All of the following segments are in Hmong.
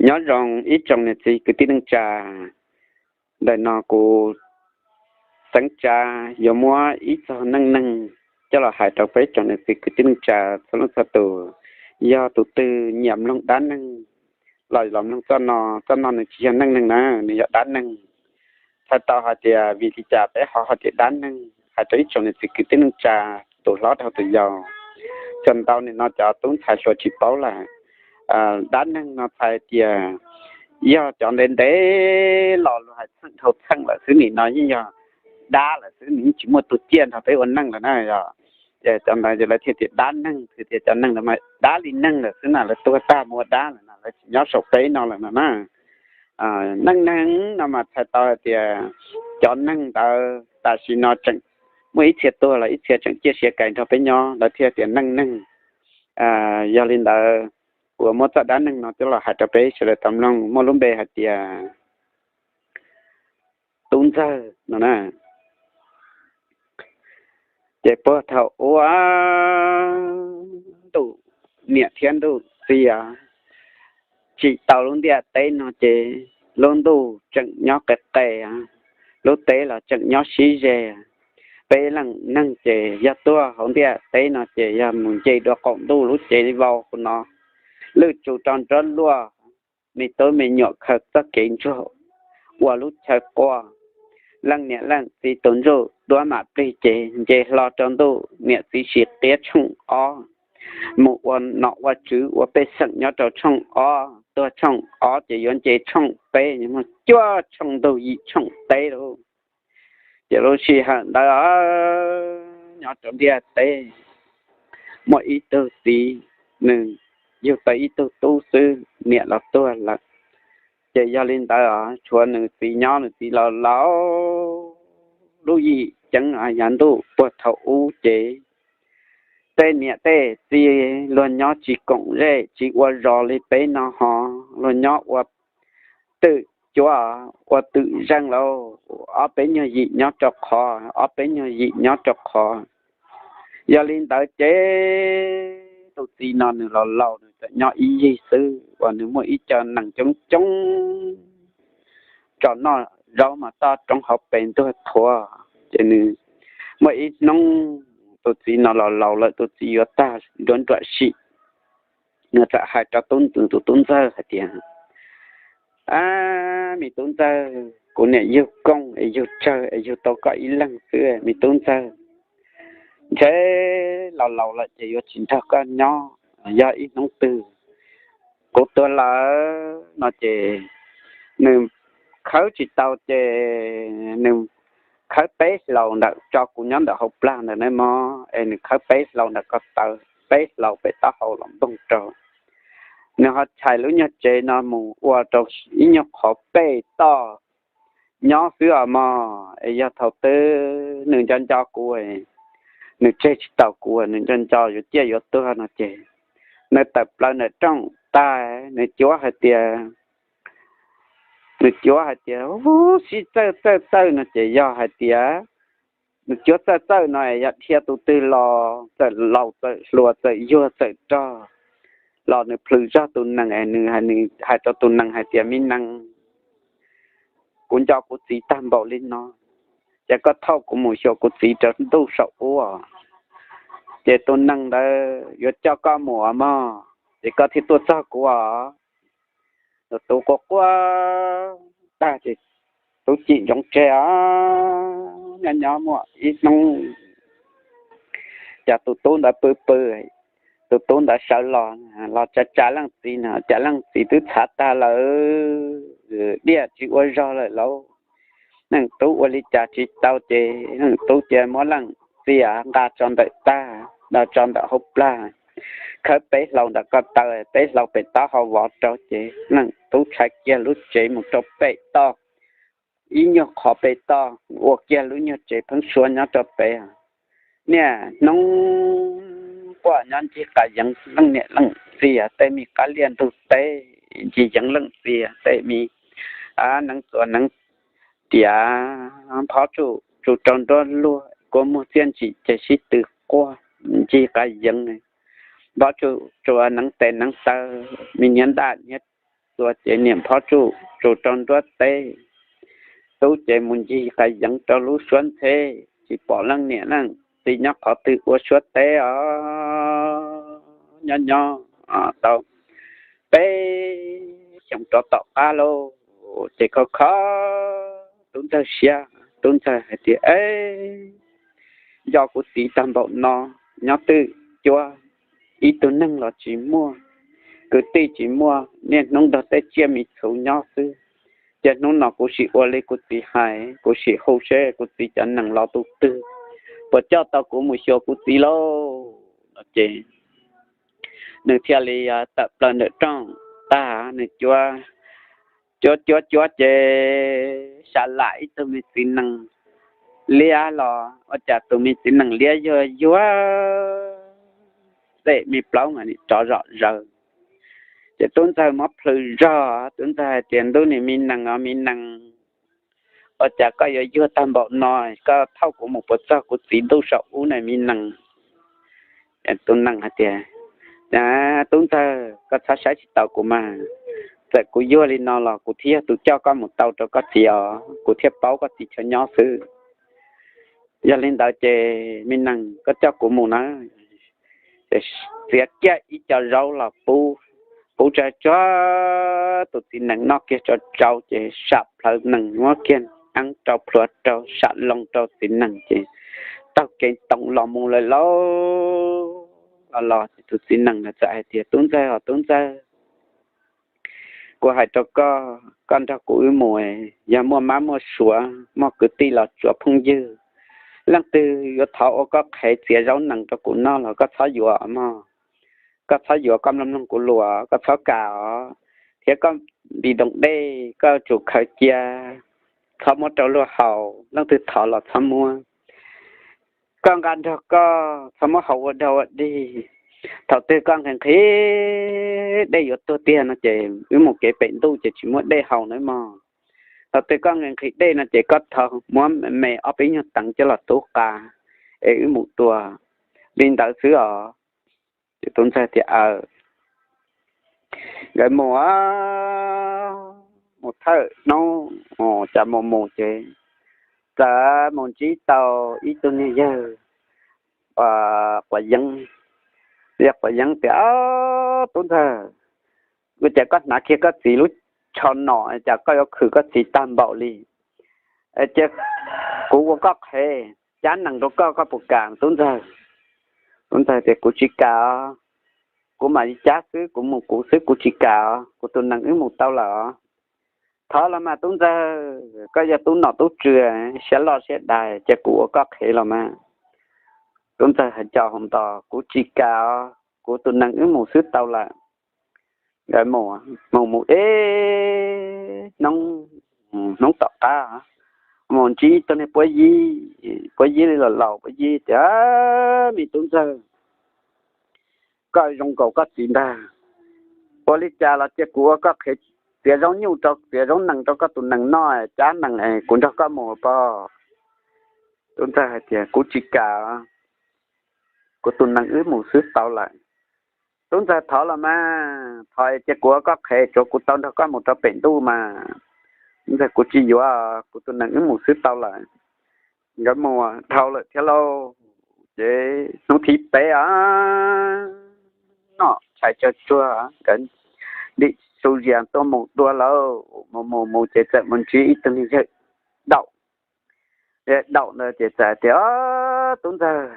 Nyob zoo ib tsoom niam txiv kwv tij neej tsa, ntawm no kuv Xeeb Tsa yuav muab ib txog neej neeg coj los hais rau peb tsoom niam txiv kwv tij neej tsa txhua leej txhua tus. Yog tus twg nyiam mloog dab neeg los los mloog txoj no. Txoj no nws tsis yog neej neeg na, nws yog dab neeg. Txhais tau hais tias vim li cas peb ho hais tias dab neeg, hais rau ib tsoom niam txiv kwv tij neej tsa, tus hlob dhau tus yau. Txhais tau nim no cov tub ntxhais hluas tsis paub lawm. Dab neeg no txhais tias yog cov ntev ntev los luag hais txheej dhau txheej lawm xwb, nim no yeej yog dab lawm xwb, nws yeej tsis muaj tus ciaj nrog peb ua neej lawm na. Yog ces cov ntawd lawv thiaj tias dab neeg, tias cov neeg ntawd mas dab li neeg lawm xwb na, lawv tuag tag mus ua dab lawm no, lawv tsis nyob saum peb no lawm no na. Neej neeg no mas txhais tau hais tias cov neeg ntawd tam sim no tseem muaj ib txhia tuag los ib txhia tseem ciaj sia kais nrog peb nyob, lawv thiaj tias neej neeg. Yog li ntawd, kuv muab txoj dab neeg no coj los hais rau peb sawv daws tau mloog, muaj lub npe hais tias Tub Ntxawg no na. Ces puag thaum ub ntuj, niam thiab ntuj txiv tsim tau lub ntiaj teb no ces lub ntuj tseem nyob qis qes, lub teb los tseem nyob sib ze. Peb leej neeg ces yog tuag hauv ntiaj teb no ces yog mus nce dua qaum ntuj lub cev vau hauv no, lwj tsu rau nruab luaj, me tub me nyuam khaws txoj kev ntsuag ua lub chaw quaj. Leej niam leej txiv tus ntsuj duab mam plig ces nce hlo rau ntuj, niam txiv sis qiab tshooj ob, mus ua nom ua tswv ua pej xeem nyob rau tshooj ob, tuag tshooj ob ces yuav nce tshooj peb, cuaj tshooj ntug yim tshooj teb lauj. Ces lub sij hawm ntawd nyob rau ntiaj teb muaj ib tug txiv, nws yug tau ib tug tub xwb, niam los tuag lawm. Ces yog li ntawd tshuav nws txiv nyob, nws txiv los laus lub yim ceeb yav ntuj puag thaum ub ces tej niam tej txiv luag nyob tsis koom zej tsis ua zos li peb no ho, luag nyob ua twm cuab ua twm zeej lauj, ob peb nyuag yim nyob rau qhov, ob peb nyuag yim nyob rau qhov. Yog li ntawd ces tus txiv no nws los laus, nws tseem nyob ib yig xwb uas nws muaj ib co nees coob coob tso noj zaub mas toj roob hauv pes ntuag thuav. Ces nws muaj ib hnub tus txiv no los laus lawm, tus txiv yuav tag nruab nruab sim, nws txawm hais rau tus tub ntxawg hais tias, Ab, me tub ntxawg, kuv niam yug kooj es yug tsawg es yug tau koj ib leeg xwb, me tub ntxawg. Ntshe los laus lawm ces yuav tsis nrog koj nyob, yog ib hnub twg kuv tuag lawm no ces nws khawb tsis tau ces nws khawb peb hlau ntawm tso kuv nyob ntawm hauv plag ntawm nawb mog, es nws khawb peb hlau ntawm ko taw, peb hlau pem taub hau los npoog rau. Nws ho chais lub nyuag tsev no mus ua rau ib nyuag qhov pej toj nyob xwb os mog. Es yog thaum twg nws nco nco kuv, nws tseg tsis tau kuv, nws nco nco yuav ciaj yuav tuag no ces nws tawm plaws ntawm rooj tag, nws cuab hais tias, nws cuab hais tias, Ub, sib txawj txawj txawj no ces yog hais tias nws cuab txawj txawj no yog dhia tus twg los txawm laus txawm hluas txawm yuag txawm rog los nws plhws zog tus nees, nws hais rau tus nees hais tias, Me nees, kuv nco kuv txiv tag npaum li no, ces koj thauj kuv mus xyuas kuv txiv rau ntuj saum ub, ces tus nees ntawd yuav coj koj mus os mog, ces koj thiaj tuaj txog kuv os. Tus tub quaj quaj tag ces tub cim ntsoov tseg os. Nyob nyob muaj ib hnub, cas tus tub ntawd pw pw, tus tub ntawd sawv los, los tsa tsa leej txiv no, cas leej txiv twb txhav tag lawm, diaj tsis ua zog lawm lauj. Leej tub ua li cas tsis tau ces leej tub cia muab leej txiv nqa tso ntawm tag, nqa tso ntawm hauv plag, khawb peb hlau ntawm ko taw, peb hlau pem taub hau vov rau ces leej tub tshais kiag lub tsev mus rau pem toj, ib nyuag qhov pem toj, ua kiag lub nyuag tsev pheeb suab nyob rau pem. Niaj hnub quaj nyob ncig qas yeev leej niam leej txiv tej me qab liaj ntug teb, ncig yeev leej txiv tej me neev txuas neev tiav, nphob tsuj tsuj rau nruab luag, kua muag txiaj ntsim ces sib tw quaj ncig qas yeev, nphob tsuj tsuas neev tes neev taw, me hniav ntaj hniav tuag ces niam phob tsuj tsuj rau nruab teb. Tub ces mus ncig qas yeev rau lub suab ntxheb, tsis pom leej niam leej txiv nyob qhov twg ua suab teb os. Nyob nyob tau peb xyoos rov tom qab lauj, ces kho kho tub ntxawg siab, tub ntxawg hais tias, Nco kuv txiv tag npaum no, nyob twj cuab, ib tug neeg los tsis muaj, kwv tij tsis muaj, niaj hnub nrog tej tsiaj me txhu nyob xwb. Ces hnub no kuv sim ua li kuv txiv hais, kuv sim hu seb kuv txiv cov nees los tus twg puas coj tau kuv mus xyuas kuv txiv lauj. No ces nws thiaj li tawm plaws ntawm rooj tag, nws cuab cuab cuab ces sam lam ib tug me txiv nees liab los ua cas tus me txiv nees liab yuag yuag, tej me plaub mas rov zom zaws. Ces tub ntxawg muab plhws zog, tub ntxawg hais tias, Ntuj, niag me nees os me nees, ua cas koj yuav yuag tag npaum no, koj thauj kuv mus puas txog kuv txiv ntuj saum ub na me nees? Tus nees hais tias, Tub ntxawg, koj txhob saib tsis taus kuv mas, txawm kuv yuag li no los kuv thiaj yog tus coj koj mus tau rau koj txiv os, kuv thiaj paub koj txiv chaw nyob xwb. Yog li ntawd ces me nees, koj coj kuv mus na. Ces txiav kiag ib co zaub los pub, pub tsawg tsuag, tus txiv nees noj kiag tsau tsau ces sam plawv nees, muab kiag eeb rau plhuav rau, sam loo rau txiv nees ces taug kev toom los mus lawm lauj. Los los ces tus txiv nees txawm hais tias, Tub ntxawg os tub ntxawg, kuv hais rau koj, koj nrog kuv wb mus, yog muaj mab muaj suav muaj kwv tij los tsuav phooj ywg, leej twg yuav thov ua koj qhev txiav zaub nees rau kuv noj los koj txhob yuav mog. Koj txhob yuav, koj mloog mloog kuv lus, koj txhob kam os, thiab koj nti doos dej koj tsum khaws cia, txhob muab rau luag haus, leej twg thov los txhob muab. Koj nqa nrog koj, txhob muab haus ua dog ua dig. Thaum twg koj nqhis nqhis dej yuav tuag tiag no ces wb mus kev pem ntuj ces tsis muaj dej haus na mog. Thaum twg koj nqhis nqhis dej no ces koj thov muab me ob peb nyuag teev coj los tub qa es wb mus dua li ntawd xwb os. Ces tub ntxawg tias, Aw. Nkawd mus, mus thawj hnub, cas mus mus ces txawm mus ntsib tau ib tug niag yawg quav yeeb. Yawg quav yeeb tias, Tub ntxawg, ua cas koj hnav kiag koj txiv lub tsho nom, cas koj yuav khwv koj txiv tag npaum li? Cia kuv ua koj qhev cab nees rau koj, koj puas kam tub ntxawg? Tub ntxawg tias, Kuv tsis kam os, kuv mam li cab xwb, kuv mus kuv xwb, kuv tsis kam os, kuv tus nees wb mus tau lawm os. Thov los mas tub ntxawg, koj yog tub nom tub tswv, siab loj siab dais, cia kuv ua koj qhev los mas. Tub ntxawg hais nco hauv ntos, Kuv tsis kam os, kuv tus nees wb mus xwb tau lawm. Nkawd mus mus ib hnub, hnub tom qab mus ntsib ib tug niag puab yib, puab yib li los laus, puab yib tias, Me tub ntxawg, koj zoo nkaus koj txiv ntag. Ua li cas los cia kuv ua koj qhev txiav zaub nyuj rau, txiav zaub nees rau koj tus nees noj, cab nees es kuv nrog koj mus pob. Tub ntxawg hais tias, Kuv tsis kam, kuv tus nees wb mus xwb tau lawm. Tub ntxawg, thov los mas, thov cia kuv ua koj qhev, tsuav kuv tau nrog koj mus rau pem ntuj mas. Tub ntxawg, Kuv tsis yuav, kuv tus nees wb mus xwb tau lawm. Nkawd mus dhau lawm thiab lauj. Ces hnub thib peb os, noj tshais tsawg tsuag, nkawd ntim su zias tuaj mus dua lawm. Mus mus mus ces txawm mus ntsib ib tug niag yawg daum. Daum ntawd ces txawm tias, Tub ntxawg,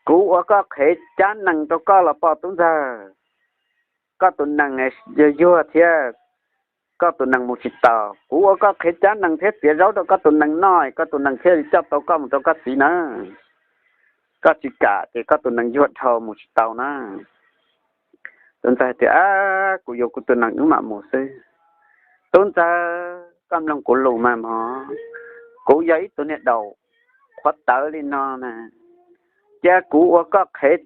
kuv ua koj qhev cab nees rau koj los pom tub ntxawg, koj tus nees yuag yuag thiab, koj tus nees mus tsis tau. Kuv ua koj qhev cab nees thiab txiav zaub rau koj tus nees noj, koj tus nees thiaj li coj tau koj mus rau koj txiv na. Koj tsis kam ces koj tus nees yuag dhau mus tsis tau na. Tub ntxawg tias, Kuv yuav kuv tus nees wb mam mus xwb. Tub ntxawg, koj mloog kuv lus mas mog, kuv yog ib tug niag daum qhuav tawv li no na, cia kuv ua koj qhev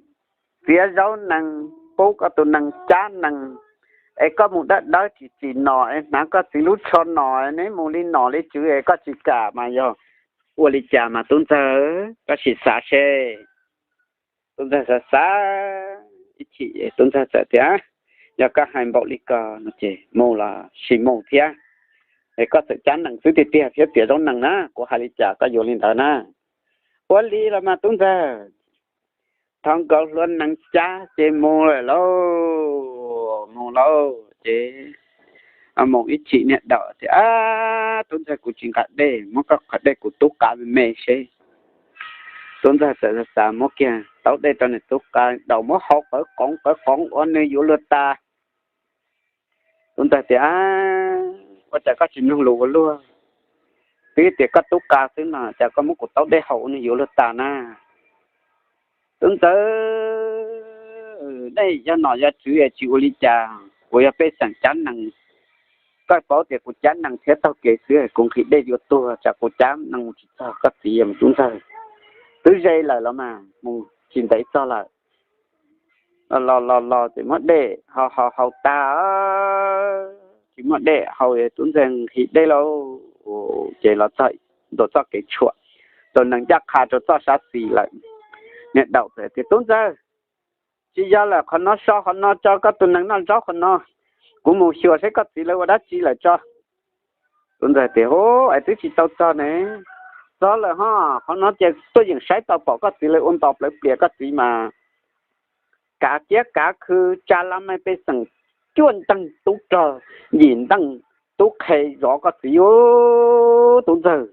txiav zaub nees, pub koj tus nees cab nees, es koj mus dawb dawb tsis tsim nom es hnav koj txiv lub tsho nom, neb mus li nom li tswv es koj tsis kam mas yog ua li cas mas tub ntxawg, koj sim xav seb. Tub ntxawg xav xav ib chim, tub ntxawg txawm tias, Yog koj hais npaum li ko no ces mus los sis mus thiab. Es koj txawm cab nees xwb tiag tiag thiab txiav zaub nees na, kuv hais li cas koj yuav li ntawd na. Ua li los mas tub ntxawg. Thov nkaus hlua nees cab ces mus lawm lauj. Mus lauj ces mus ib chim niag daum tias, Ab, tub ntxawg, kuv tsis nqa dej, muab koj qhov dej kuv tub qa me me seb. Tub ntxawg txawm xav muab kiag taub dej rau nws tub qa, daum muab hau qawv qoov qawv qoov ua nws yuav luag tas. Tub ntxawg tias, Ua cas koj tsis mloog lus ua luaj? Twb tias koj tub qa xwb no, cas koj muab kuv taub dej hau ua nws yuav luag tas na? Tub ntxawg, nej yog nom yog tswv es tsis ua li cas, kuv yog pej xeem cab nees. Koj paub tias kuv cab nees thiab taug kev xwb, kuv nqhis dej yuav tuag, tsam kuv cab nees mus tsis txog koj txiv mas tub ntxawg. Twb ze lawm los mas mus tsis ntev txog lawm. Los los los ces muab dej hau hau hau tag, tsis muaj dej hau, tub ntxawg nqhis dej lauj. Ces los txog ntua txoj kev tshuam, tus nees ncaj qha rau txoj sab xis lawm. Niag daum txawm tias, Tub ntxawg, tsis yog lawm, qhov no so qhov no tso, koj tus nees noj zaub qhov no, kuv mus xyuas seb koj txiv lawv ua dab tsi lawm tso. Tub ntxawg tias, Hu, es twb tsis tau txog ne. Txog lawm ho, qhov no ces tuaj yeem saib tau pom koj txiv lawv ua nto plawv plias, koj txiv mas kav kiab kav khw, tsa la me pej xeem, cuaj nteeg tub rog, yim nteeg tub qhe zov koj txiv ub, tub ntxawg.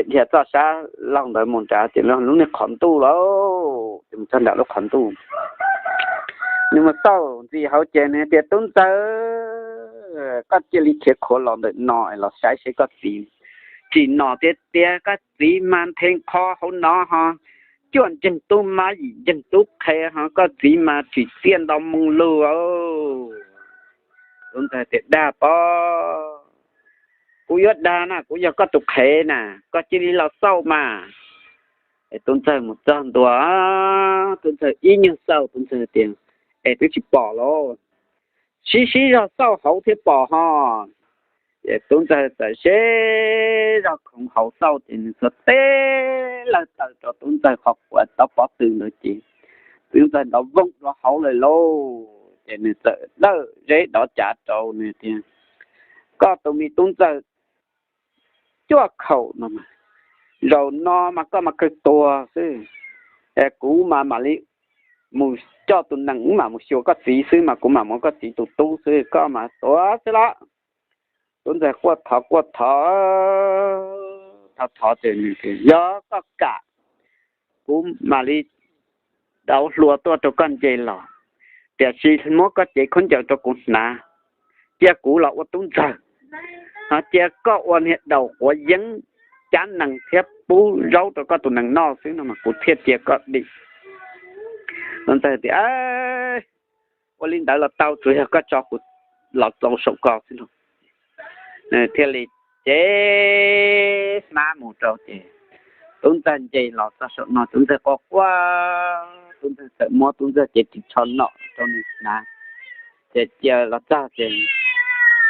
Dhia txoj sab laug ntawd mus nrad ces lub niag qhov ntuj lauj, ces mus txog nram lub qhov ntuj. Nws mus txog ntxim hauv ces nws tias, Tub ntxawg, koj cia li khiav khuav los ntawm no es los saib seb koj txiv. Tsim nyog tias tias koj txiv mas nthe qho hauv no ho, cuaj nceeg tub mab yim nceeg tub qhe ho, koj txiv mas tsim txiaj nto moo lug. Tub ntxawg tias, Dag pob, kuv yuav dag na, kuv yog koj tus qhev na, koj cia li los xauj mas. Es tub ntxawg mus txog ntua, tub ntxawg ib nyuag xauj, tub ntxawg tias, Es twb tsis pom los? Sib sib zog xauj hauv thiab pom ho. Ces tub ntxawg txawm sib zog khoov hauv xauj ces nws txawm teb lawg taws rau tub ntxawg qhov quav tau pob tw ntawd ces tub ntxawg nrov voog rau hauv lawm lauj. Ces nws txawm dawj zeb dov cav rau nws tias, Koj tus me tub ntxawg cuaj khaum no, zaum no mas koj mas kawg tuag xwb. Kuv mas mam li mus coj tus nees mam mus xyuas koj txiv xwb mas kuv mam mus koj txiv tus tub xwb, koj mas tuag xwb los. Tub ntxawg quaj thov quaj thov, thov thov ces, Yog koj kam, kuv mam li dauv hlua tuaj rau koj nce los, tiam sis muab koj cev khaub ncaws rau kuv hnav, cia kuv los ua tub ntxawg, ho cia koj ua niag daum quav yeeb, cab nees thiab pub zaub rau koj tus nees noj xwb no mas kuv thiaj cia koj dim. Tub ntxawg tias, Ua li ntawd los tau, tsuas yog koj tso kuv los txaus saum ko xwb lauj. Nws thiaj li cev hmab mus rau ces tub ntxawg nce los txog saum no, tub ntxawg quaj quaj, tub ntxawg txawm muab tub ntxawg cev ris tsho nom rau nws hnav. Ces cia los txog ces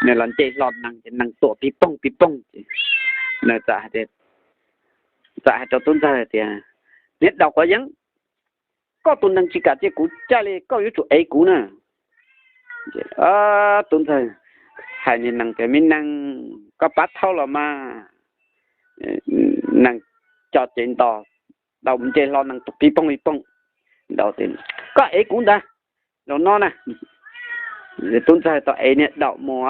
nws los nce hlo nees ces nees tuam pig poog pig poog ces nws txawm hais rau tub ntxawg tias, Niag daum quav yeeb, koj tus nees tsis kam cia kuv caij li, koj yuav tsum ev kuv na. Tub ntxawg hais niag nees tias, Me nees, koj pab thauj los mas. Nees co cev nto, daum nce hlo nees tuam pig poog pig poog. Koj ev kuv ntag, zaum no na. Tub ntxawg tau ev niag daum mus,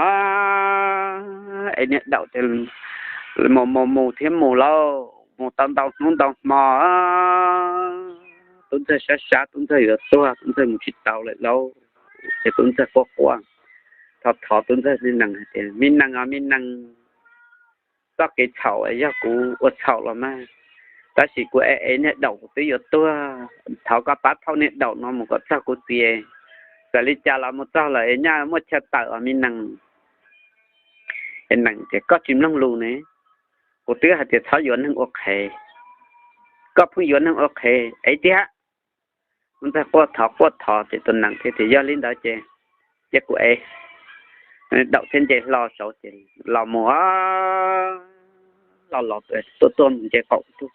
ev niag daum ces mus mus mus thiab mus lauj, mus tau ntau hnub ntau hmo. Tub ntxawg sab sab, tub ntxawg yuav tuag, tub ntxawg mus tsis tau lawm lauj. Ces tub ntxawg quaj quaj, thov thov tub ntxawg me nees hais tias, Me nees os, me nees, txoj kev txhaum yog kuv ua txhaum los mas, tab sis kuv ev ev niag daum kuv twb yuav tuag, thov koj pab thauj niag daum no mus kom txog kuv txiv, txawm li cas los mus txog lawm es nyaj muaj chaw tawm os me nees. Es nees tias, Koj tsis mloog lus ne, kuv twb hais tias txhob yuav neeg ua qhev, koj pheej yuav neeg ua qhev, ev tiag. Tub ntxawg quaj thov quaj thov ces tus nees thiaj tias, Yog li ntawd ces cia kuv ev. Daum thiaj nce hlo saud ces los mus, los los tuaj tuaj mus nce qaum ntuj,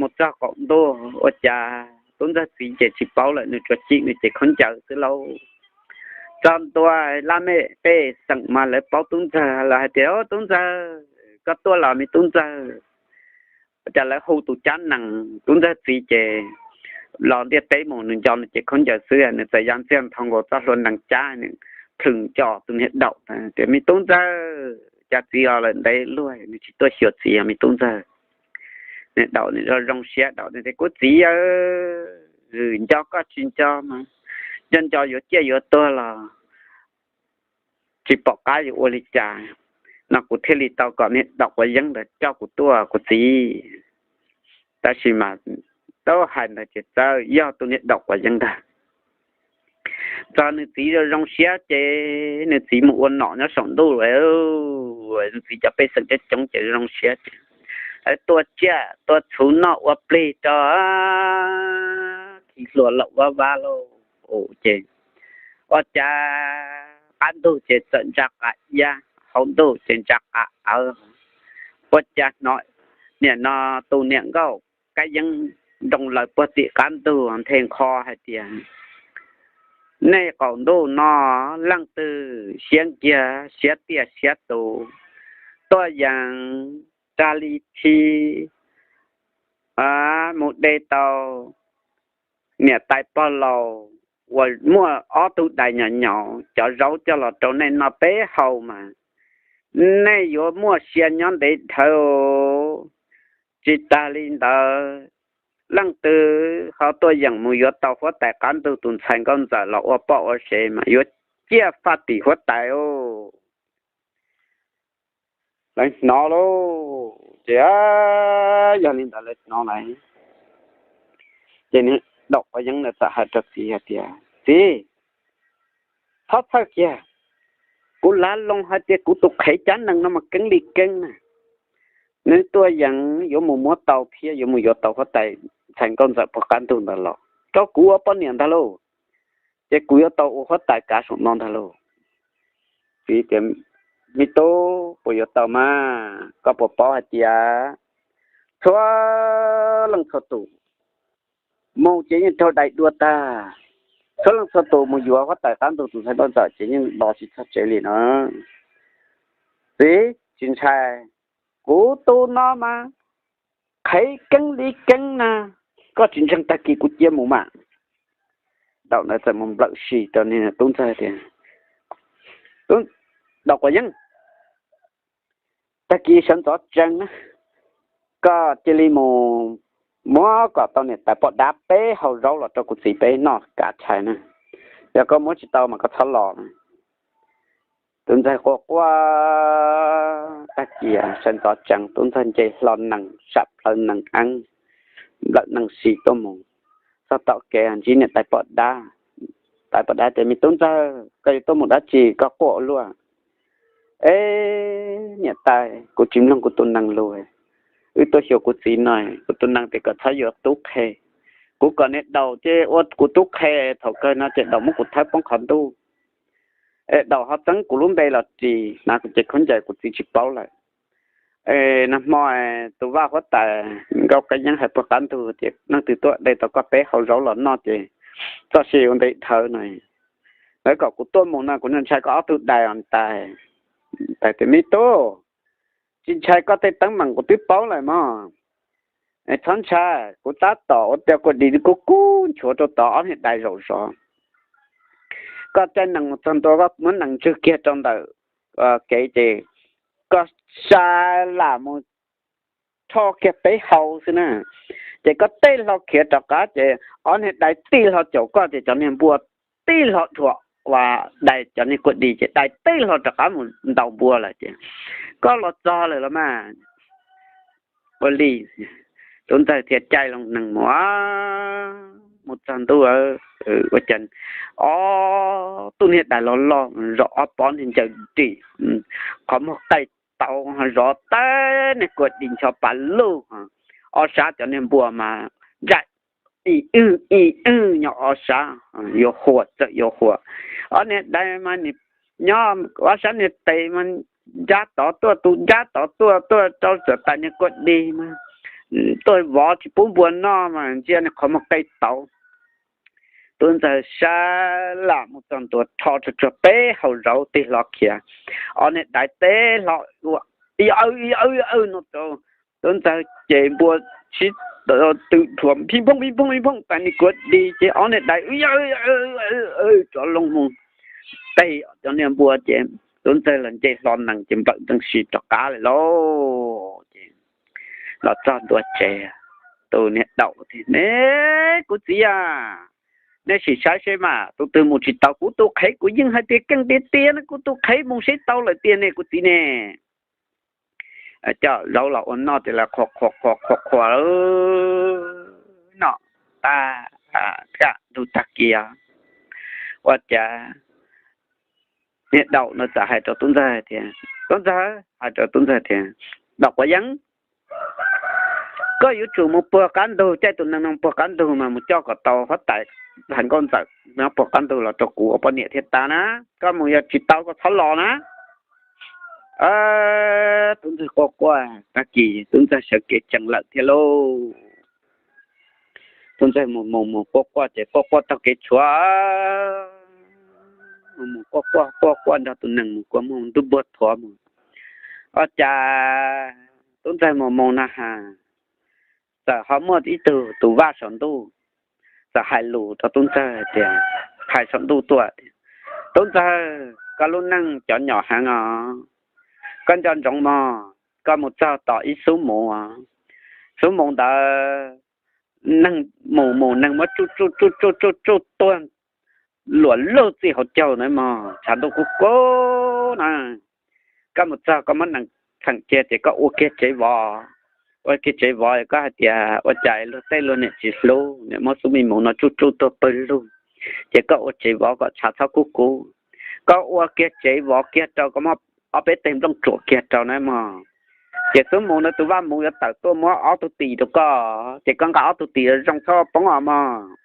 mus txog qaum ntuj ua cas Tub ntxawg txiv ces tsis paub lawm, nws tsuas cim nws cev khaub ncaws xwb lauj. Txog ntua laj mej pej xeem mas lawv paub tub ntxawg los hais tias, Tub ntxawg, koj tuaj los me tub ntxawg. Ua cas lawv hu tus cab nees, tub ntxawg txiv ces los ntiaj teb mus, nws nco nws cev khaub ncaws xwb, nws txawm ya ntxiag nthos nkaus txoj hlua nees cab, nws plhws nco tus niag daum tias, Me tub ntxawg, cas txiv los lawm ntev luaj nws tsis tuaj xyuas txiv os me tub ntxawg. Niag daum nws zoo zoo siab, daum nws tias, Kuv txiv aw, nco koj tsis nco mas, nco nco yuav ciaj yuav tuag los tsis pom qab yuav ua li cas no, kuv thiaj li tau kom niag daum quav yeeb ntawd coj kuv tuaj kuv txiv. Tab sis mas tau hais ntawd ces txawm yog tus niag daum quav yeeb ntag. Txog nws txiv zoo zoo siab ces nws txiv mus ua nom nyob saum ntuj, nws txiv cov pej xeem coob coob ces zoo siab ces lawv tua tsiaj tua txhuv noj ua plig rau khi hlua laum vab vab lauj. Ces ua cas qab ntug ces txawm ntsa qab iab, hauv ntug ces ntsa qab awv. Ua cas hnov niam no tus niam nkauj kab yeeb nroo laws puag tim qab ntug nthe nkho hais tias, Nej qaum ntuj no leej twg siab nkiag siab tiaj siab tus tuaj yees rag li thi mus de tau niam tais pog laus uas muaj ob tug dais nyom nyom cov zaub coj los rau nej noj peb hau mas nej yuav muaj sia nyob ntev dhawv. Tsis tas li ntawd, leej twg ho tuaj yeem mus yuav tau huab tais qab ntug tus ntxhais nkauj ntxawm los ua poj ua sev mas yuav ciaj faj tim huab tais. Lawv hnov lauj, ces yog li ntawd lawv hnov lawm, ces niag daum quav yeeb ntawd txawm hais rau txiv hais tias, Txiv, txhob txhawj kiag, kuv lav loo hais tias kuv tus qhev cab nees no mas keeb li keeb na. Nws tuaj yeem yuav mus muab tau thiab yuav mus yuav tau huab tais ntxhais nkauj ntxawm puag qab ntug ntawd los rau kuv ua poj niam ntag lauj. Ces kuv yuav tau ua huab tais kav saum no ntag lauj. Txiv tias, Me tub, puas yuav tau mas? Koj puas paub hais tias txhua leej txhua tus mus ces yeej raug dais dua tag. Txhua leej txhua tus mus yuav huab tais qab ntug tus ntxhais nkauj ntxawm ces yeej los tsis txog tsev li no. Txiv, tsis ntshai, kuv tus no mas qhev keeb li keeb na, koj tsis ntseeg tag kis kuv cia mus mas. Daum ntawd txawm mus nplawm si rau niag tub ntxawg tias, Daum quav yeeb, tag kis sawv ntxov tsees na, koj cia li mus muab kom tau niam tais poj dab peb hau zaub los rau kuv txiv peb noj kav tshais na. Yog koj muab tsis tau mas koj txhob los. Tub ntxawg quaj quaj, tag kis sawv ntxov tsees tub ntxawg nce hlo nees sam plhaw nees eeb, nplawm nees si tuaj mus. Txog tom kev ntsib niam tais poj dab. Tais poj dab tias, Me tub ntxawg, koj yuav tuaj mus dab tsi koj quaj ua luaj? E, niam tais, kuv tsis mloog kuv tus nees lus. Wb tuaj xyuas kuv txiv no, kuv tus nees tias kom txhob yuav tub qhe. Kuv kom niag daum ces ua kuv tub qhe, thaum kawg no ces daum muab kuv thawb poob qhov ntuj. Es daum ho txeeb kuv lub npe los ris, hnav kuv cev khaub ncaws kuv txiv tsis paub lawm. Es nag hmo tus vaj huab tais nkauj kab yeeb hais puag qab ntug tias leej twg tuaj de tau koj peb hau zaub los noj ces txoj sia yuav ntev dhawv no. Lawv kom kuv tuaj mus no kuv ntshai koj ob tug dais os tais. Tais tias, Me tub, tsis ntshai koj tej teeb meem kuv twb paub lawm mog. Txhob ntshai, kuv tab tom ua tias kua dis kub kub nchuav rau tod ob niag dais zaum zov. Koj caij nees mus txog ntua koj muab nees ntswg kiag rau ntawm kev ces koj sa lam mus rho kiag peb hau xwb na. Ces koj tij hlo khiav rov qab ces ob niag dais tij hlo caum koj ces cov niag npua tij hlo dhuam ua dais, cov niag kua dis ces dais tij hlo rov qab mus ntaus npua lawm ces koj los txog lawm los mas. Ua li, tub ntxawg thiaj caij loo nees mus, mus txog ntuj, ua cas ob tug niag dais loj loj zov ob pob niag ncaws dim, qhov muag qaij tau zov tau niag kua dis ncho pa luj. Ob sab cov niag npua mas ntsaj ib wj ib wj nyob ob sab, yuav huam txawm yuav huam. Ob niag dais mas nyob ob sab niag tes mas nrab tod tuaj tus nrab tod tuaj, tuaj rau txawm tais niag kua dig mas tuaj vov tsis pub npua noj mas ntsia nws qhov muag qe tauv. Tub ntxawg sab lam mus txog ntua rho tsuag tsuag peb hau zaub tig hlo khiav, ob niag dais teb hlo ua i aw i aw i aw no rau tub ntxawg ces npua sib tw dhuav phij phooj phij phooj phij phooj tas nim kuav di ces ob niag dais rov loo mus teg cov niag npua ces tub ntxawg los nce hlo nees ces nplawm ntxeev si rov qab lawm lauj. Ces los txog ntua tsev, tus niag daum tias, Ne, kuv txiv a, nej sim saib seb mas tus twg mus tsis tau, kuv tus qhev kuv yeej hais tias keej tiag tiag no, kuv tus qhev mus seb tau lawm tiag ne kuv txiv ne. Coj zaub los ua noj ces lawv qhuas qhuas qhuas qhuas qhuas noj tag, kaj ntug tag kis ua cas niag daum no txawm hais rau tub ntxawg tias, Tub ntxawg, hais rau tub ntxawg tias, Daum quav yeeb, koj yuav tsum mus puag qab ntug, caij tus neeg no puag qab ntug mas mus coj kom tau huab tais Hais Nkauj Ntxawm no puag qab ntug los rau kuv ua poj niam thiaj tau na. Koj mus yog tsis tau koj txhob los na. Tub ntxawg quaj quaj tag kis tub ntxawg sawv kev tsees lawm thiab lauj. Tub ntxawg mus mus mus quaj quaj ces quaj quaj taug kev tshuav, mus mus quaj quaj quaj quaj nrog tus nees mus kua muag ntuj npuag thuav mus. Ua cas tub ntxawg mus mus na has, txawm ho muaj ib tug tus vaj saum ntuj txawm hais lus rau tub ntxawg tias, hais saum ntuj tuaj tias, Tub ntxawg, koj lub neej cov nyom heev os, koj nco ntsoov mog, koj mus txog tom ib xub muv, xub muv ntawd neeg mus mus neeg muab tsuj tsuj tsuj tsuj tsuj tsuj tuag luam lug txij hauv caug na mog, tshav ntuj kub kub na. Koj mus txog koj muab nees theem kiag ces koj ua kiag tsev vov, ua kiag tsev vov, koj hais tias ua cas luag tej luag niam tsis hlub, niam muab xub me muv no tsuj tsuj tuag pawg lug, ces koj ua tsev vov kom tshav txhob kub kub. Koj ua kiag tsev vov kiag rau, koj muab ob peb teg nplooj tsuam kiag rau na mog, ces xub muv na tus vaj muv yuav tawm tuaj muab ob tug tis rau koj, ces koj nqa ob tug tis zoo txhob poob os mog.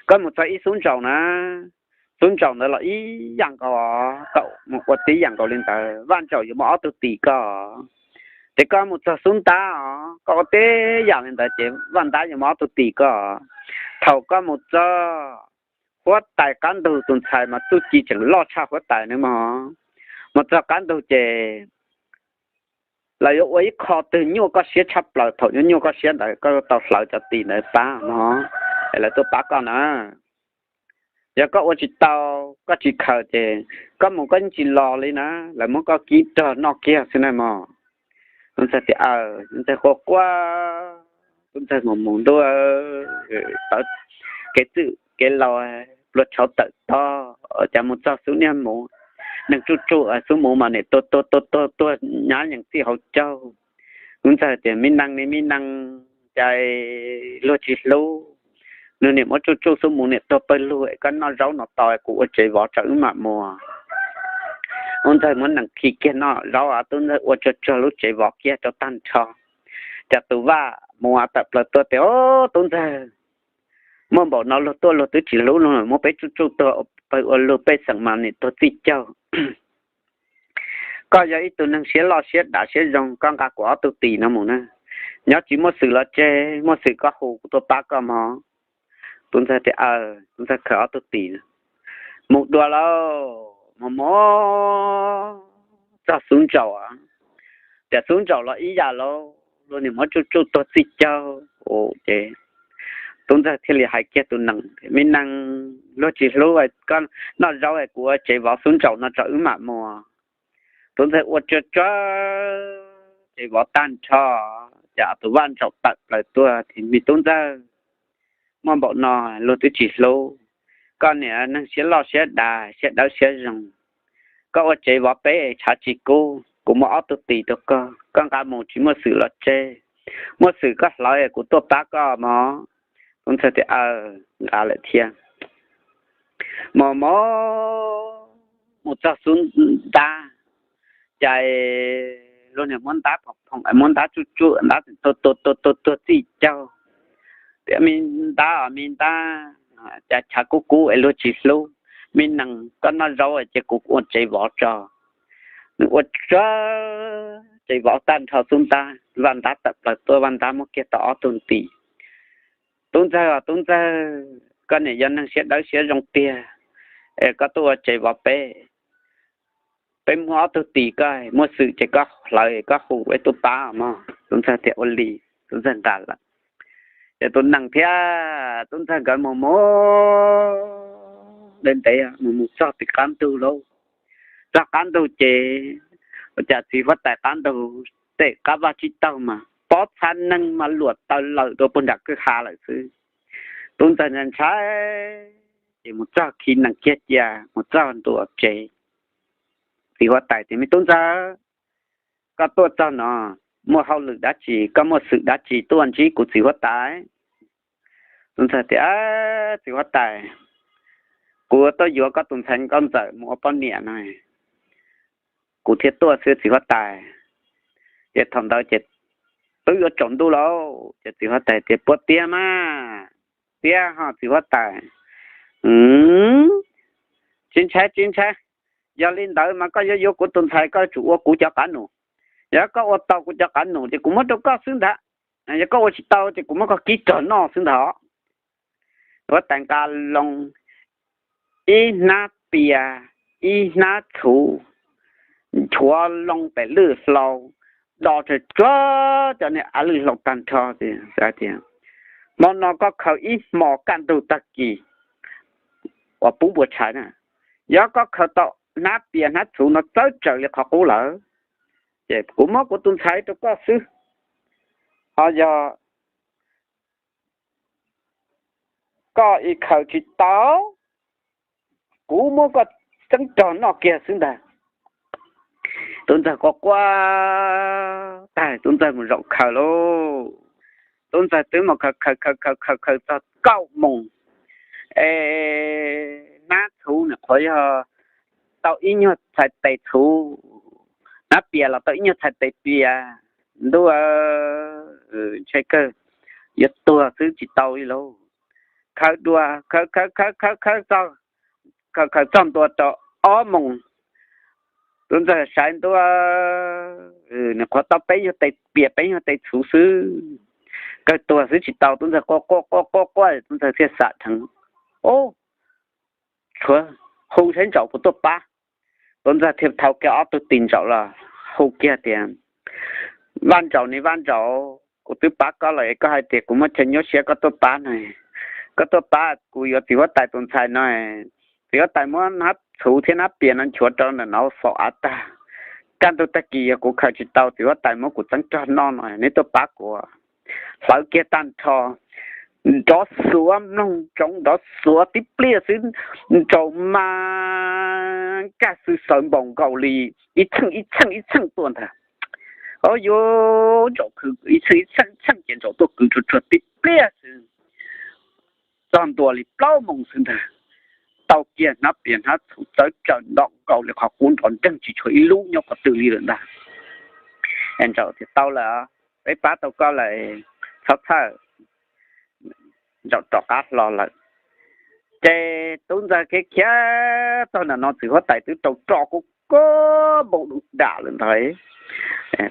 Koj mus txog ib xub ntsaum na, xub ntsaum ntawd los ib yam nkaus, koj mus ua tib yam nkaus li ntawd, vaj ntsaum yuav muab ob tug tis koj. Ces koj mus txog xub ntab os, koj ua tib yam li ntawd ces vaj ntab yuav muab ob tug tis koj. Thaum koj mus txog huab tais qab ntug tus ntxhais mas txuj ci tseem loj tshaj huab tais na mog, mus txog qab ntug ces lawv yuav ua ib qho twg nyuaj koj siab tshaj plaws, thaum nyuaj nyuaj koj siab ntawd koj tau hlawv cov tis ntawd pab mog, es lawv tuaj pab koj na. Yog koj ua tsis tau, koj tsis khaws ces koj mus koj yeej tsis los li na, lawv muab koj kib rog noj kiag xwb na mog. Tub ntxawg tias, aw, tub ntxawg quaj quaj, tub ntxawg mus mus ntuj, tawv kev txwj kev laus, pluas tshauv tawm tog, cas mus txog xub niag muv, neeg tsuj tsuj xub muv mas nim tuag tuag tuag tuag tuag nyab yees txij hauv caug. Tub ntxawg tias, me nees ne me nees, cas luag tsis hlub, luag niam muab tsuj tsuj xub muv nim tuag pawg lug, koj noj zaub no tau kuv ua tsev vov tso wb mam mus. Tub ntxawg muab nees khi kiag noj zaub, tub ntxawg ua tsuag tsuag lub tsev vov kiag rau tag nrho. Ces tus vaj muv tawm plaws tuaj tias, o, tub ntxawg, muaj npaum no luag tuaj luag twb tsis hlub luag, muab peb tsuj tsuj tuag pawg ua lug, pej xeem mas nim tuag txij caug. Koj yog ib tug neeg siab loj siab dav siab zoo, koj nqa kuv ob tug tis no mus na. Nyob tsis muaj xwm los tseg, muaj xwm koj hu kuv tuaj pab koj mog. Tub ntxawg tias, aw, tub ntxawg khaws ob tug tis mus dua lauj, mus mus txog xub ntsaum, tias xub ntsaum los ib yam lauj, luag niam muab tsuj tsuj tuag txij caug. Ces tub ntxawg thiaj li hais kiag tus nees, me nees, luag tsis hlub, koj noj zaub es kuv ua tsev vov xub ntsaum no tso wb mam mus. Tub ntxawg ua tsuag tsuag tsev vov tag nrho, ces tus vaj ntsaum tawm plaws tuaj tias, me tub ntxawg, muaj npaum no luag twb tsis hlub, koj niam neeg siab loj siab dav siab dawb siab zoo, koj ua tsev vov peb tshav tsis kub, kuv muab ob tug tis rau koj, koj nqa mus tsis muaj xwm los tseg, muaj xwm koj hlawv kuv tuaj pab koj mog. Tub ntxawg tias, aw, nqa lawm thiab. Mus mus mus txog xub ntab, cas luag niam muab ntab phoom phoom, muab ntab tsuj tsuj, ntab tuag tuag tuag tuag txij caug. Tias, me ntab os me ntab, cas tshav kub kub es luag tsis hlub, me nees, koj noj zaub ces kuv ua tsev vov tso. Nws ua tsuag tsev vov tag nrho xub ntab, Vaj Ntab tawm plaws tuaj, Vaj Ntab muab kiag tau ob tug ntim. Tub ntxawg, tub ntxawg, koj niam yog neeg siab dawb siab zoo tiag, es koj tuaj ua tsev vov peb, peb muab ob tug ntim koj, muaj xwm ces koj hlawv koj hu peb tuaj pab mog. Tub ntxawg tias ua li. Tub ntxawg nqa lawm. Ces tus nees thiab tub ntxawg nkawd mus mus ntev ntev mus mus txog tim qab ntug lauj. Txog qab ntug ces ua cas txiv huab tais qab ntug, tej qab vaj tsib taug mas pob txha neeg mas luam taws lawm rau puag nram kwj ha lawm xwb. Tub ntxawg ntshai ntshai, ces mus txog khi nees kiag cia mus txog ntua tsev. Txiv huab tais tias, Me tub ntxawg, koj tuaj txog no muaj hauj lwm dab tsi, koj muaj xwm dab tsi tuaj ntsib kuv txiv huab tais? Tub ntxawg tias, Txiv huab tais, kuv tuaj yuav koj tus ntxhais nkauj ntxawm mus ua poj niam no, kuv thiaj tuaj xwb txiv huab tais. Ces thaum ntawd ces twb yuav tsaus ntuj lauj, ces txiv huab tais tias, Puas tiag mas? Tiag ho txiv huab tais. Tsis ntshai tsis ntshai, yog li ntawd mas koj yuav yuav kuv tus ntxhais koj tsum ua kuv cov qav num. Yog koj ua tau kuv cov qav num ces kuv muab rau koj xwb ntag, yog koj ua tsis tau ces kuv muab koj kib rog noj xwb ntag. Huab tais nqa loo, ib hnab pias, ib hnab txhuv, nchuav loo pem lwj hlau, do tsawg tsuag cov niag av lwj hlau tag nrho. Hmo no koj khaws ib hmo kaj ntug tag kis uas pub npua tshais na, yog koj khaws tau hnab pias hnab txhuv no txawb tsaws li qhov qub lawm, ces kuv muab kuv tus ntxhais rau koj xwb. Ho yog koj ib khaws tsis tau, kuv muab koj txeeb rog noj kiag xwb ntag. Tub ntxawg quaj quaj tag, tub ntxawg mus zaum khaws lauj. Tub ntxawg twb mus khaws khaws khaws khaws khaws khaws txog kaum moos, es hnab txhuv nws qhuav yog tau ib nyuag txhais tes txhuv, hnab pias los tau ib nyuag txhais tes pias. Ntuj, ntshai kawg, yuav tuag xwb tsis tau li lauj. Khaws dua, khaws khaws khaws khaws khaws txog, khaws khaws txog ntua rau ob moos, tub ntxawg saib ntua, nws qhuav tau peb nyuag tes pias peb nyuag tes txhuv xwb, kawg tuag xwb tsis tau. Tub ntxawg quaj quaj quaj quaj quaj, tub ntxawg thiaj xam dheev, Ob, tshuav hu saib Ntsaum puas tuaj pab. Tub ntxawg thiaj thau kiag ob tug tis Ntsaum los hu kiag tias, Vaj Ntsaum, niam Vaj Ntsaum, kuv twb pab koj lawm es koj hais tias kuv muaj chaw nyuaj siab koj tuaj pab no, koj tuaj pab kuv yuav txiv huab tais tus ntxhais no. Txiv huab tais muab hnab txhuv thiab hnab pias no nchuav rau ntawm no faus av tag. Kaj ntug tag kis yog kuv khaws tsis tau, txiv huab tais muab kuv txeeb rog noj no, neb tuaj pab kuv. Hlawv kiag tag nrho, nrov xuav mloog ntsoov, nrov xuav tib pliag xwb, Ntsaum mas kaj xwb xawv npaum nkaus li ib txheej ib txheej ib txheej tuaj ntag. Ob, yuav Ntsaum khwv ib txheej ib txheej ib txheej ces Ntsaum tuaj kwv tsuag tsuag tib pliag xwb, txog ntua li plaub moos xwb ntag. Tau kiag hnab pias hnab txhuv txawb tsaws nto nkaus li qhov qub nrov nreeg tsis tshuav ib lub nyob qhov twg li lawm ntag. Ntsaum tias, Tau lawm, peb pab tau koj lawm, txhob txhawj. Ntsaum rov qab hlo lawm. Ces tub ntxawg khiav khiav txog ntawm no txiv huab tais twb rau roj kub kub npau dum dam lawm ntag.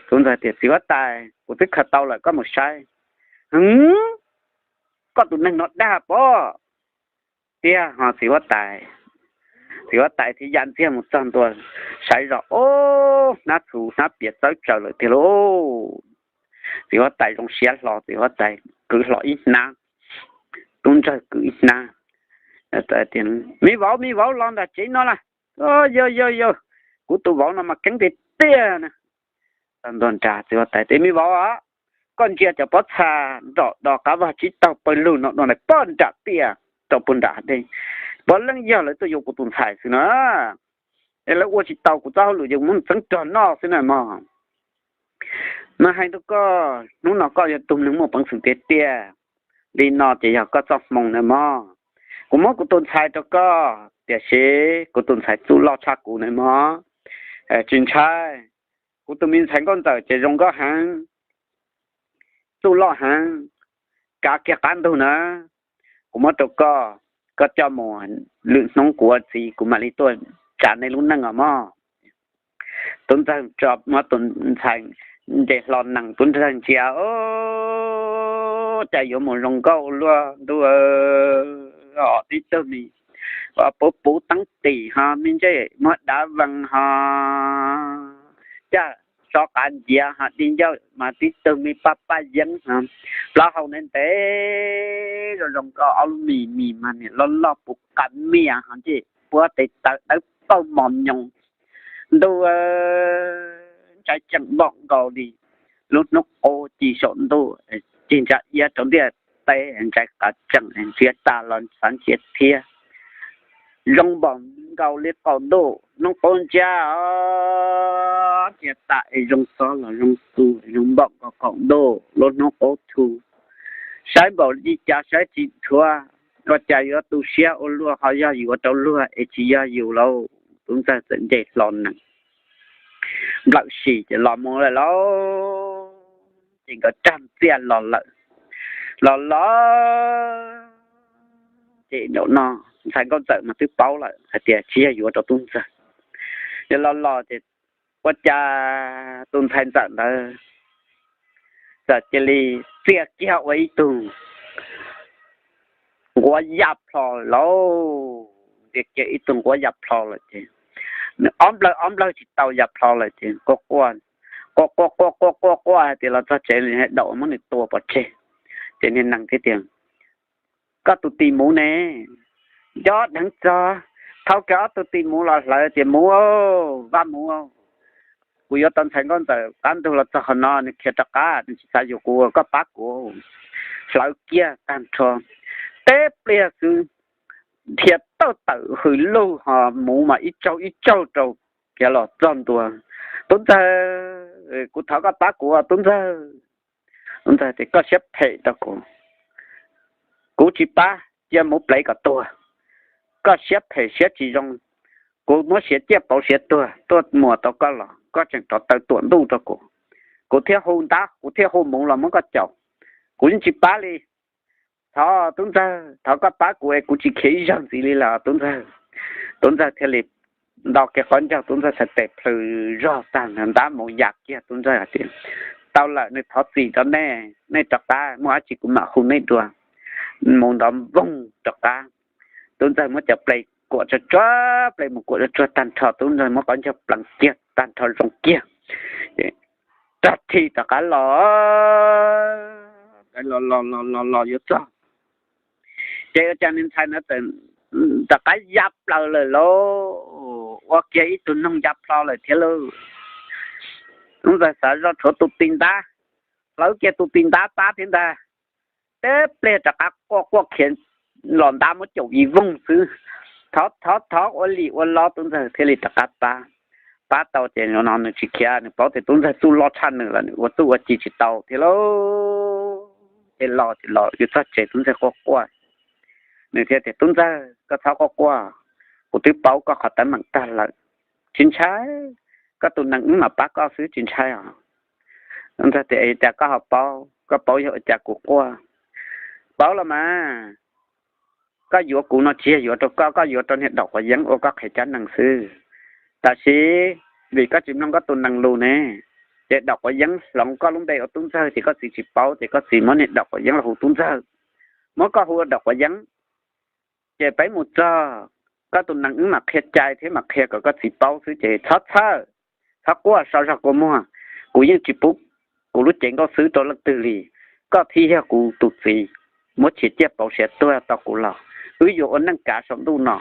Tub ntxawg tias, Txiv huab tais, kuv twb khaws tau lawm, koj mus saib. Hwv, koj tus neeg no dag pob. Tiag ho txiv huab tais. Txiv huab tais thiaj ya ntxiag mus txog ntua, saib zoj, ob, hnab txhuv hnab pias txawb tsaws lawm tiag lauj. Txiv huab tais zoo siab hlo, txiv huab tais kwv hlo ib hnab, tub ntxawg kwv ib hnab. Me vauv, me vauv, los nram tsev no las. Yog yog yog, kuv tus vauv no mas keeb tiag tiag na. Txog ntua nrad txiv huab tais tias, Me vauv, koj ntsia cov pob txha nrom do qab vag tsib taug pawg lug no dua nram pob nram tiaj rau puag nram hav dej, puav leej yog lawv tuaj yuav kuv tus ntxhais xwb na. Es lawv ua tsis tau kuv txoj hauj lwm ces kuv muab nws txeeb rog noj xwb na mog. Mas hais rau koj, hnub no koj yog tug neeg muaj peev xwm tiag tiag, li no ces yog koj txoj hmoo na mog. Kuv muab kuv tus ntxhais rau koj, tiam sis kuv tus ntxhais txuj loj tshaj kuv na mog. Tsis ntshai, kuv tus me ntxhais nkauj ntxawm ces zoo nkauj heev, txuj loj heev, kav kiag qab ntug na. Kuv muab rau koj, koj coj mus, lwm hnub kuv ua txiv kuv mam li tuaj tsav nej lub neej os mog. Tub ntxawg tso muab tus ntxhais nce hlo nees, tub ntxawg ntsia, Cas yuav mus zoo nkauj luaj ntuj, tib tug me puv puv teeb tim ho me ntsej muag dav vees ho caj so qav nciav ho di ncauj mas tib tug me paj paj yeeb ho plaub hau ntev ntev zoo zoo nkauj, ob lub mis mis mas niam loj loj puv qa mias ho ntsej puab tes taw dawb paug mos nyoos. Ntuj, ntshai tseem npaum nkaus li lub hnub qub ci saum ntuj, cig ntsa iab rau ntiaj teb, ntshai qav tseem ntsia tas los xav ntsia thiab. Zoo npaum nkaus li qaum ntuj hnub qub ntsia, ntsia tas es zoo xob los zoo tu, zoo npaum nkaus qaum ntuj lub hnub qub thu. Saib npaum li cas saib tsis dhuav, ua cas yuav tu siab ua luaj ho yog yuav rau luag es tsis yog yus lauj. Tub ntxawg txawm nce hlo nees nplawm sim ces los mus lawm lauj. Ces nkawd rag ntxiaj los lawm, los los ces nraum no ntxhais nkauj ntxawm mas twb paub lawm hais tias tsis yog yuav rau tub ntxawg. Ces los los ces ua cas tus ntxhais ntxawm ntawd txawm cia li txiaj kiag ua ib tug nquab ya plho lawm lauj. Txiaj kiag ib tug nquab ya plho lawm ces nws ob nplawg ob nplawg tsis tau ya plho lawm ces quaj quaj quaj quaj quaj quaj quaj hais tias los txog tsev li daum muab nws tua pov tseg. Ces niag nees thiaj tias, Koj tus tim muv ne, nco dheev txog, thau kiag ob tug tim muv los hlawv tias, Muv, vaj muv, kuv yuav tau ntxhais nkauj ntxawm qab ntug los txog qhov no, nws khiav rov qab, nws tsis xav yuav kuv, koj pab kuv. Hlawv kiag tag nrho, teb pliag xwb, dhia tawj tawm hws lug ho muv mas ib tsaug ib tsaug rau, khiav los txog ntua. Tub ntxawg, kuv thov koj pab kuv, tub ntxawg. Tub ntxawg tias, Koj siab phem rau kuv, kuv tsis pab, cia muv plev kom tuag. Koj siab phem siab tsis zoo, kuv muab siav ciaj pauv siav tuag tuaj muas tau koj los koj tseem rov taw tuam ntuj rau kuv. Kuv thiaj hu ntab, kuv thiaj hu muv los muab koj caum, kuv yeej tsis pab li. Thov tub ntxawg, thov koj pab kuv es kuv tsis khiav ib zaug ntxiv li lawm tub ntxawg. Tub ntxawg thiaj li nto kiag qaub ncaug, tub ntxawg txhais tes plhws zog tag nrho, ntab muv ya kiag, tub ntxawg hais tias, Tau lawm, nws thov txim rau nej, nej rov qab, muaj dab tsi kuv mam hu nej dua. Muv ntov npoog rov qab. Tub ntxawg muab cov ple kuam tsuag tsuag, ple mus kuam tsuag tsuag tag nrho, tub ntxawg muab qaub ncaug pleev kiag tag nrho zoo kiag, rog thi rov qab los, los los los los yuav txog. Ces ua cas niag ntxhais ntawd txawm rov qab ya plaws lawm lauj, ua kiag ib tug noog ya plho lawm thiab lauj. Tub ntxawg xav zoj rhuav tus ti ntab, hlawv kiag tus ti ntab pab thiab ntag. Teb pliag rov qab quaj quaj khiav los ntab muab caum ib voog xwb. Thov thov thov ua li ua lo tub ntxawg thiaj li rov qab pab. Pab tau ces no nws tsis khiav, nws paub tias tub ntxawg txuj loj tshaj nws lawm, nws ua txuj ua ci tsis tau thiab lauj. Ces los ces los yuav txog tsev tub ntxawg quaj quaj. Nws thiaj tias, Tub ntxawg, koj txhob quaj quaj, kuv twb paub koj qhov teeb meem tag lawm. Tsis ntshai, koj tus nees wb mam pab koj xwb tsis ntshai os. Tub ntxawg tias, Cas koj ho paub, koj paub yog ua cas kuv quaj? Paub los mas, koj yuav kuv no tsis yog yuav rau koj, koj yuav rau niag daum quav yeeb ua koj qhev cab nees xwb. Tab sis vim koj tsis mloog koj tus nees lus ne, ces daum quav yeeb hloov koj lub npe ua tub ntxawg ces koj txiv tsis paub ces koj txiv muab niag daum quav yeeb los hu tub ntxawg, muab koj hu ua daum quav yeeb. Ces peb mus txog, koj tus nees wb mam qhia cai thiab mam qhia kom koj txiv paub xwb ces txhob txhawj, txhob quaj so zog kua muag. Kuv yeej tsis pub kuv lub cev nkauj xwb rau leej twg li. Koj thiaj yog kuv tus txiv, muab siav ciaj pauv siav tuag tau kuv los wb yuav ua neej kav saum ntuj no.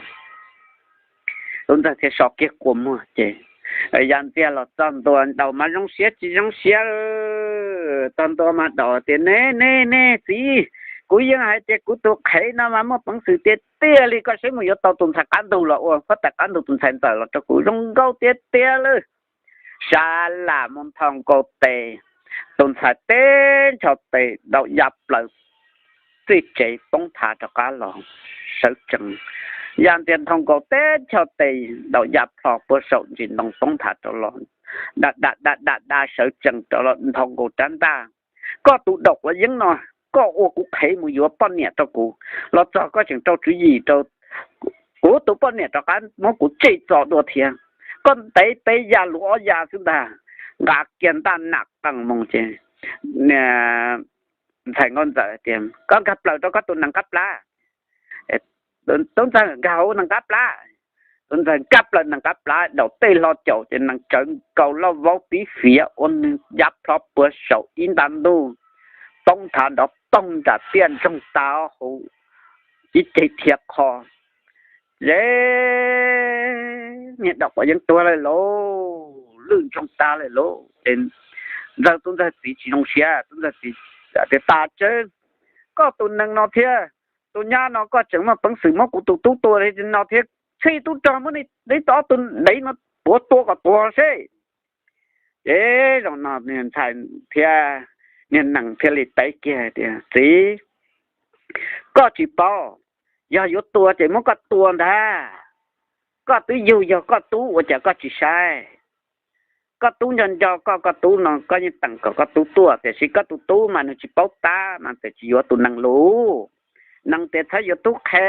Tub ntxawg thiaj so kiag kua muag ces ya ntxiag los txog ntua, daum mas zoo siab tsis zoo siab. Txog ntua mas daum tias, Ne ne ne txiv, kuv yeej hais tias kuv tus qhev no mas muaj peev xwm tiag tiag li, koj saib mus yuav tau tus ntxhais qab ntug los ua huab tais qab ntug tus ntxhais ntxawm los rau kuv zoo nkauj tiag tiag lawm. Sab lam mus nthau nkaus tes, tus ntxhais teb ncho tes daum ya plaws txij tsev poob thav rov qab los sawv tsees. Ya ntxiag nthau nkaus teb ncho tes daum ya plho puag saum ntsis ntoo poob thav rov los, da da da da da sawv tsees rov los nthau nkaus rab ntaj. Koj tus daum quav yeeb no, koj ua kuv qhev mus yuav poj niam rau kuv, los txog koj tseem rau tswv yim rau kuv tus poj niam rov qab muab kuv tsej txo dua thiab. koj ntev peb yam lus ob yam xwb ntag. Nqa kiag ntaj nam qees mus ces ntxhais nkauj ntxawm tias, Koj nkag plaws rau koj tus nees qab plab. Tub ntxawg nkag hauv nees qab plab. Tub ntxawg nkag plaws nees qab plab, daus tej hlo caum ces nees tsawv nkaus loj vaub tib fiav ua nws yab plhob puag saum ib nta ntuj, poob nthav nrov toog nram tiaj ntsoog tas huv ib ceg thiav qho. Ces niag daum quav yeeb tuag lawm lauj, lwj ntsoog tas lawm lauj. Ces ntxawg, tub ntxawg txiv tsis zoo siab, tub ntxawg txiv tias, Tas tsawb, koj tus nees no thiab tus nyab no koj tseem muaj peev xwm muab kuv tus tub tua li no thiab, txhij tub rog muab neb ob tug dev no puav tua kom tuag seb. Ces zaum no ntxhais thiab niag nees thiaj li teb kiag tias, Txiv, koj tsis paub, yog yuav tua ces muab koj tua ntag. Koj twb yug yog koj tub ua cas koj tsis saib? Koj tub nco nco koj, koj tub no koj yeej teem kom koj tub tuaj, tiam sis koj tus tub mas nws tsis paub tab mas txawm tsis yuav tus nees lus. Nees tias txhob yuav tub qhe,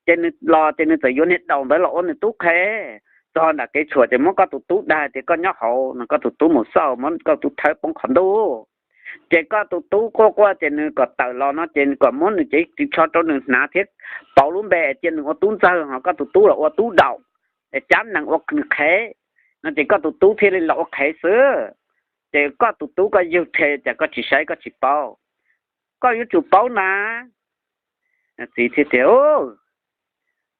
ces nws los ces nws txawm yuav niag daum ntawd los ua nws tub qhe. Txog nram kev tshuam ces muab koj tus tub dag tias koj nyob hauv no, koj tus tub mus xauj muab koj tus tub thawb poob qhov ntuj. Ces koj tus tub quaj quaj ces nws kom tawm los no ces kom muab nws cev ris tsho rau nws hnav thiab pauv lub npe cia nws ua tub ntxawg, ho koj tus tub los ua tub daum, es cab nees ua nws qhev no ces koj tus tub thiaj li los ua qhev xwb. Ces koj tus tub koj yug rhe cas koj tsis saib koj tsis paub? Koj yuav tsum paub na. Txiv thiaj tias,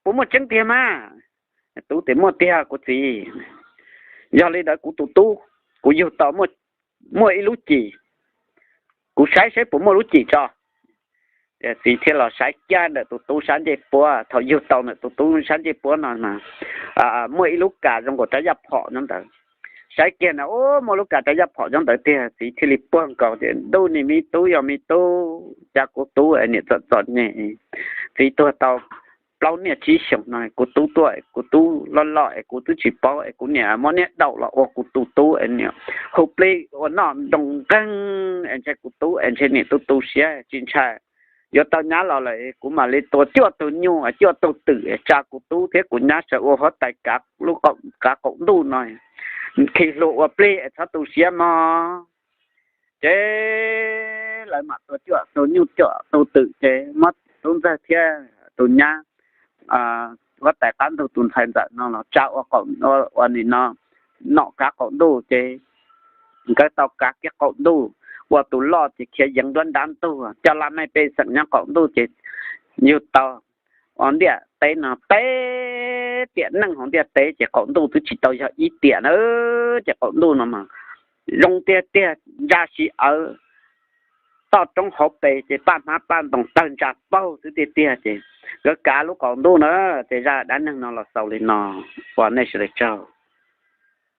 Puas muaj tseeb tiag mas? Tub tias, Muaj tiag kuv txiv. Yog li ntawd kuv tus tub, kuv yug tau muaj ib lub cim, kuv saib saib puas muaj lub cim tso. Txiv thiaj los saib kiag ntawm tus tub sab ncej puab, thaum yug tau ntawm tus tub sab ncej puab no mas muaj ib lub kas zoo nkaus rab yaj phom nyob ntawd. Saib kiag na, ub, muaj lub kas rab yaj phom nyob ntawd tiag. Txiv thiaj li puag nkaus tias, Ntuj, niam me tub, yog me tub, cas kuv tub es niam txom txom nyem. Txiv tuag tau plaub niaj tsib xyoos no kuv tub tuaj, kuv tub loj loj es kuv twb tsis paub es kuv niam muab niag daum los ua kuv tus tub es niam hu plig ua noj nroo nkeeg es ntshe kuv tub es ntshe niam tu tu siab tsis ntshai. Yuav tau nyab los lawm kuv mam li tua cuaj tug nyuj cuaj tug twm tsa kuv tub thiab kuv nyab sawv ua huab tais kav lub kav qaum ntuj no, khi hlua ua plig es txhob tu siab mog. Ces lawv mam tua cuaj tug nyuj cuaj tug twm ces muab tub ntxawg thiab tus nyab huab tais qab ntug tus ntxhais ntxawm no los tsa ua nim no nom kav qaum ntuj ces nkawd tau kav kiag qaum ntuj, ua tus loj ces khiav yeev nruab nrab ntug coj laj mej pej xeem nyob qaum ntuj ces yug tau ua ntiaj teb no peb tiam neej hauv ntiaj teb ces qaum ntuj twb tsis tau yog ib tiam na. Ces qaum ntuj no mas zoo tiag tiag, ntsa si awv toj roob hauv pes ces paj hmab paj ntoos tawg ntsa paug xwb tiag tiag. Ces nkawd kav lub qaum ntuj na. Ces zaj dab neeg no los xaus li no, ua nej sawv daws tsaug.